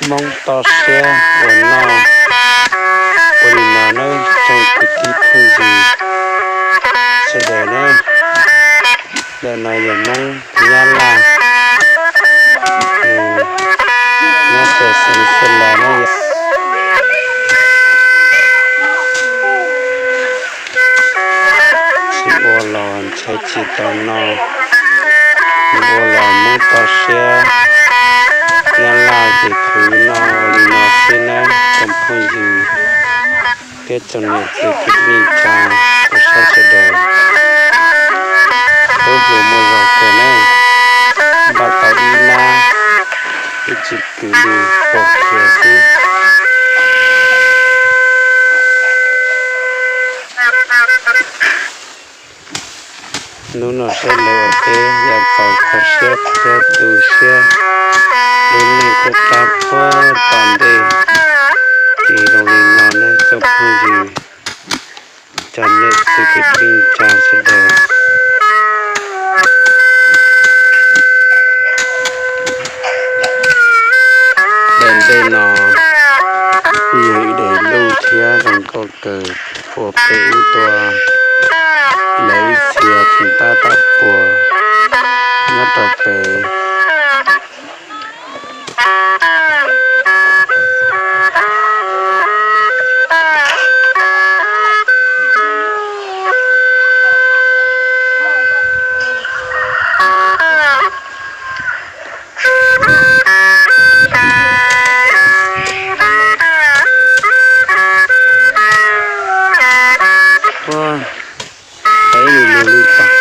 Hmoob toj siab ua noj. Ua li no nawb tsoom kwv tij phooj ywg sawv daws nawb, ntawm no yog Hmoob Nyab Laj, nyob rau xeev Xas Las nawb. Tsis ua los ntshai tsis tau noj, ua los Hmoob toj siab, Nyab Laj ces khwv noj li no xwb nawb tsoom phooj ywg thiab tsoom niam txiv kwv tij neej tsa, kuv saib sawv daws lub hlis muaj zog kawg nawb, npaj tau ib nab, ib tsis kwv li, pom kiag xwb. Hnub no saib lawv ua teb ya txaus kho siab thiab tu siab, lub neej kuj qab qhuav tom ntej. Ces zoo li no nawb tsoom phooj ywg, cov niam txiv kwv tij neej tsa sawv daws. Daim ntej no kuj yog ib daim luj thiab zoo nkauj kawg, puag pem ub tuaj, lawv ib txhia tseem tab tom puag nyob rau pem. Ua, peb lug lug lwm tag.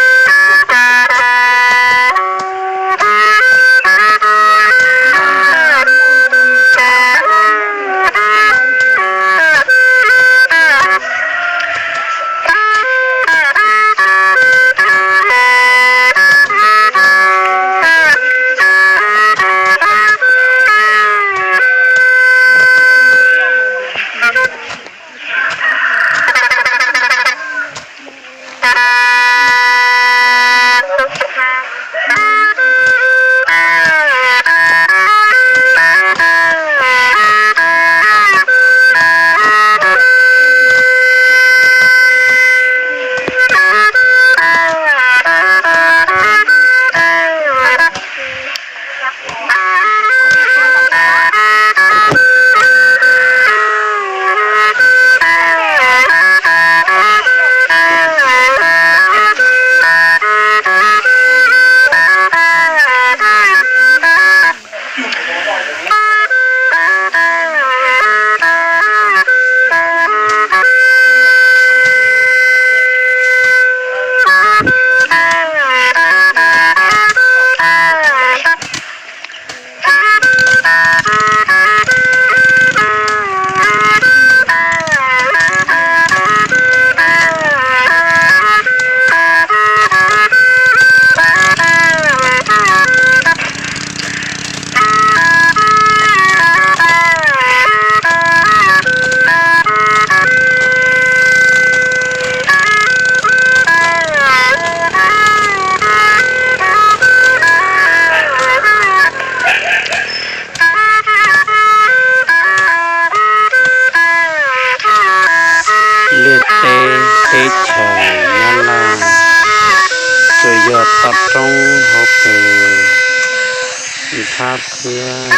Thab thiab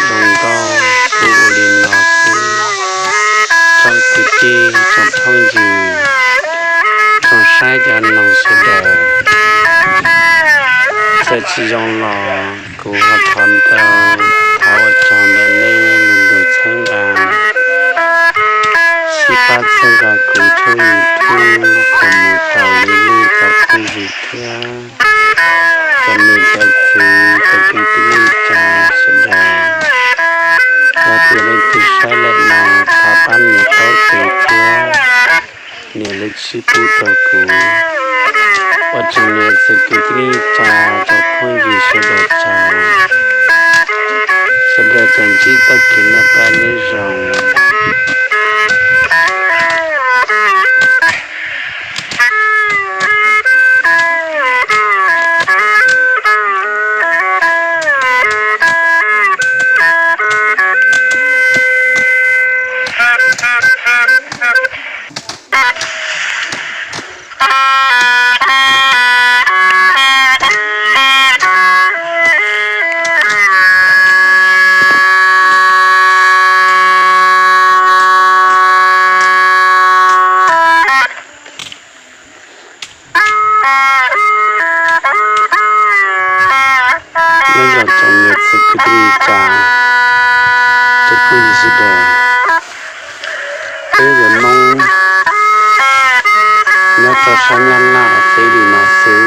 zoo nkauj kuj ua li no xwb. Tsoom kwv tij tsoom phooj ywg, tsoom saib cov noog sawv daws, txawm tsis zoo los kuv ho thov ntau, thov ua tsaug ntawm nej lug lug txhawb nqa, sib pab txhawb nqa kuv tshooj YouTube kom mus tau li nej cov phooj ywg thiab cov niam cov txiv cov kwv tij neej tsa sawv daws. Yog tias leej twg saib lawm no thov pab nias taub tes thiab nias lub tswb pub rau kuv. Ua tsaug niam txiv kwv tij neej tsa, tsoom phooj ywg sawv daws tsaug. Sawv daws tsuas ntsib txoj kev noj qab nyob zoo. Nyob zoo tsoom niam txiv kwv tij neej tsa, cov phooj ywg sawv daws, peb cov Hmoob nyob rau sab Nyab Laj teb li no xwb,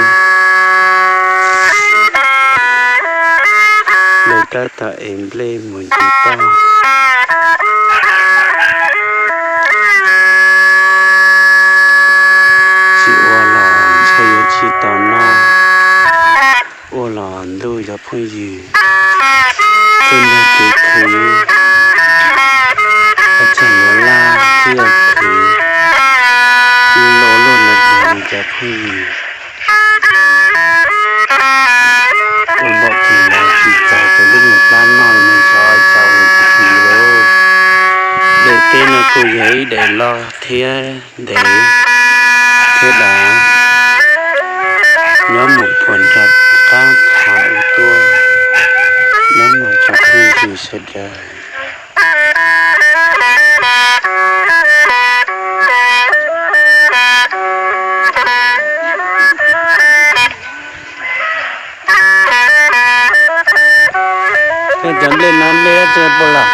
lawv tab tom ev nplej mus ncig toj, tsis ua los ntshe yuav tsis tau noj, ua los ntuj cov phooj ywg, txoj kev khwv, ua tsaug yuav laj thiab khwv, ib lo luaj no cov phooj ywg, ua npaum kis los tsis txaus cov lub nyuag plab noj li no tso, cas ua tsis khwv li. Daim teb no kuj yog ib daim loj thiab ntev thiab dav, nyob mus puag nram qab thaj ub tuaj, neb mas tsoom phooj ywg sawv daws. Cov nplej no nplej dab tsi no puas los?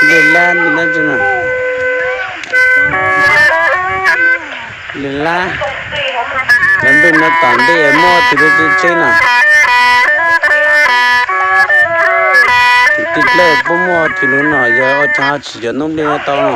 Nplej lab, nplej dab tsi no? Nplej lab. Cov nplej no tom ntej muaj tis lub tseeb tseeb no. Tus tij dlej puab muaj tis lub no yog ua cas ho tsim cov noob nplej no tau no.